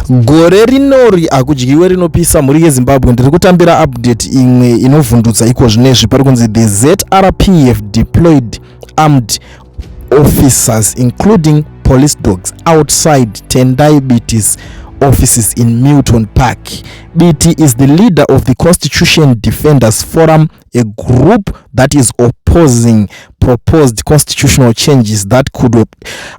Gore rinori hakudyiwe rinopisa. Mhuri yeZimbabwe, ndiri kutambira update imwe inovhundutsa iko zvinezvi. Pari kunzi the ZRPF deployed armed officers including police dogs outside Tendai Biti's offices in Milton Park. Biti is the leader of the Constitution Defenders Forum, a group that is opposing proposed constitutional changes that could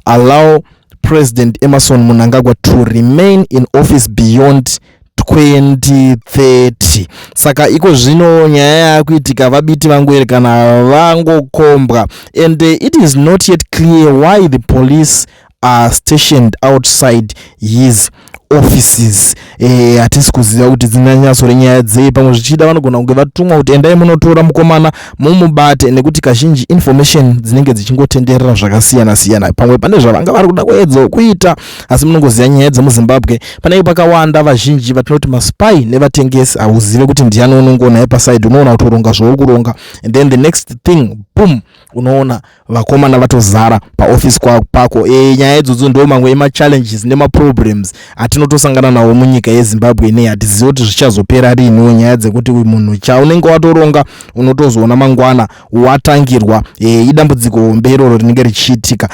allow President Emmerson Mnangagwa to remain in office beyond 2030. Saka iko zvino nyaya yakuitika, vaBiti vangoerekana vangokombwa, and it is not yet clear why the police are stationed outside his offices. Hatisi kuziva kuti dzinganyatsori nyaya dzei. Pamwe zvichida vanogona kunge vatumwa kuti endai munotora mukomana mumubate, nekuti kazhinji information dzinenge dzichingotenderera zvakasiyana siyana. Pamwe pane zvavanga vari kuda kuedzawo kuita, asi munongoziva nyaya dzemuZimbabwe, panenge pakawanda vazhinji vatinoti maspy nevatengesi. Hauzive kuti ndiani unongoona paside, unoona kutoronga zvauri kuronga, and then the next thing, boom, unoona vakomana vatozara paofisi pako. Nyaya idzodzo ndo mamwe emachallenges nemaproblems atinotosangana nawo munyika yeZimbabwe inei. Hatizivi kuti zvichazopera riiniwo, nyaya dzekuti munhu chaunenge watoronga unotozoona mangwana watangirwa. Idambudziko hombe iroro rinenge richiitika.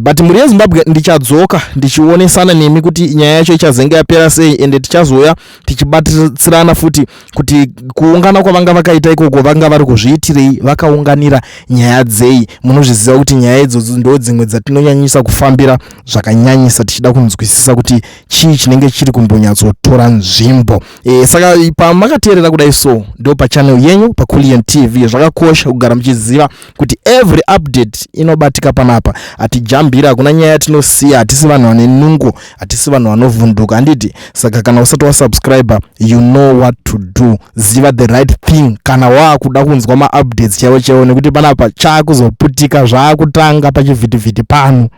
But mhuri yeZimbabwe, ndichadzoka ndichionesana nemi kuti nyaya yacho ichazenge yapera sei, ende tichazouya tichibatsirana futi kuti kuungana kwavanga vakaita ikoko vanga vari kuzviitirei, vakaunganira nyaya dzei. Munozviziva kuti nyaya idzodzo ndo dzimwe dzatinonyanyisa kufambira zvakanyanyisa, tichida kunzwisisa kuti chii chinenge chiri kumbonyatsotora nzvimbo. Saka pamakateerera kudai, so ndo pachannel yenyu paCulian TV. Zvakakosha kugara muchiziva kuti every update inobatika panapa. Hatijambira, hakuna nyaya yatinosiya. Hatisi vanhu vane nungo, hatisi vanhu vanovhunduka, handiti? Saka kana usati wasubscribe, you know what to do. Ziva the right thing kana waakuda kunzwa maupdates chaiwo chaiwo, nekuti panapa chaakuzoputika, zvaakutanga pachivhitivhiti pano.